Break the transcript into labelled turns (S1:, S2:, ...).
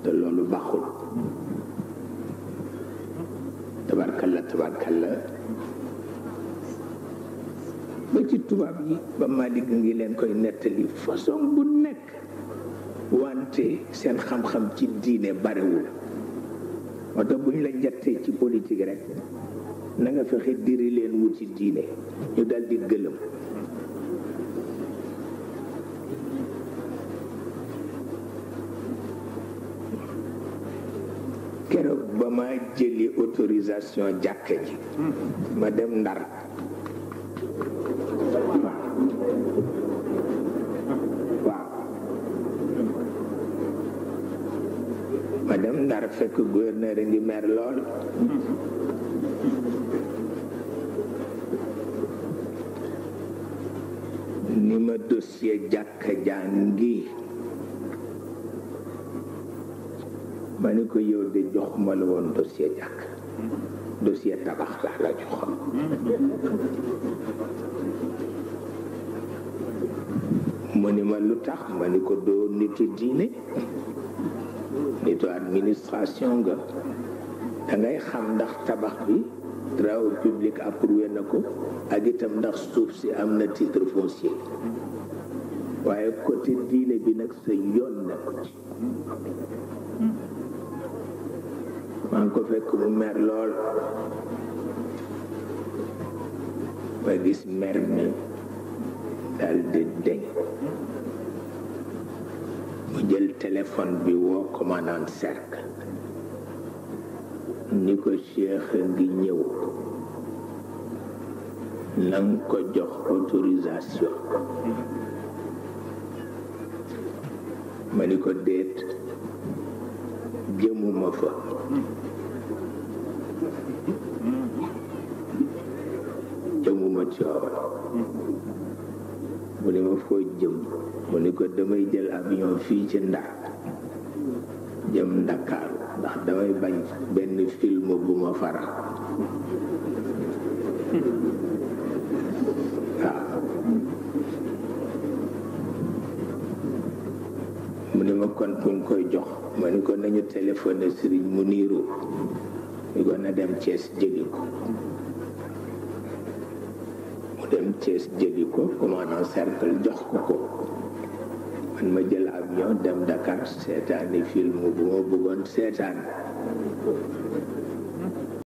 S1: te loolu baaxul. tabarkalla ba ci tubaab yi ba Malick ngi leen koy nettali façon bu nekk, wante seen xam-xam ci diine barewul. moo tax bu ñu la njattee ci politique rek na nga fexe diri leen wuti diine ñu dal di gëlëm. keroog ba ma jëli autorisation jàkka ji ma dem Ndar, waaw ma dem Ndar fekk gouverneur a ngi mer lool. ni ma dossier jàkka jaa ngi, ma ni ko yow de jox ma la woon dossier jàkk, dossier tabax laa la joxoon. mu ni ma lu tax, ma ni ko doo nitu diine, nitu administration nga, da ngay xam ndax tabax bi travaux publics approuvé na ko ak itam ndax suuf si am na titre foncier. waaye côté diine bi nag sa yoon na ko ci. maa ngi ko fekk mu mer lool, ma gis mer mi dal di deñ. mu jël téléphone bi woo commandant cercle ni ko Cheikh ngi ñëw, nang ko jox autorisation. ma ni ko déet, jëmuma fa. jëmuma Tiwaawan. mu ni ma foo jëm, mu ni ko damay jël avion fii ci Ndar jëm Ndakaaru ndax damay bañ benn film bu ma faral. waaw mu ni ma kon kuñ koy jox, ma ni ko nañu téléphoné Serigne Muniru ñu ko na dem Thiès jëli ko. mu dem Thiès jëli ko, commandant cercle jox ko man ma jël avion dem Dakar seetaani film bu ma bëggoon seetaan.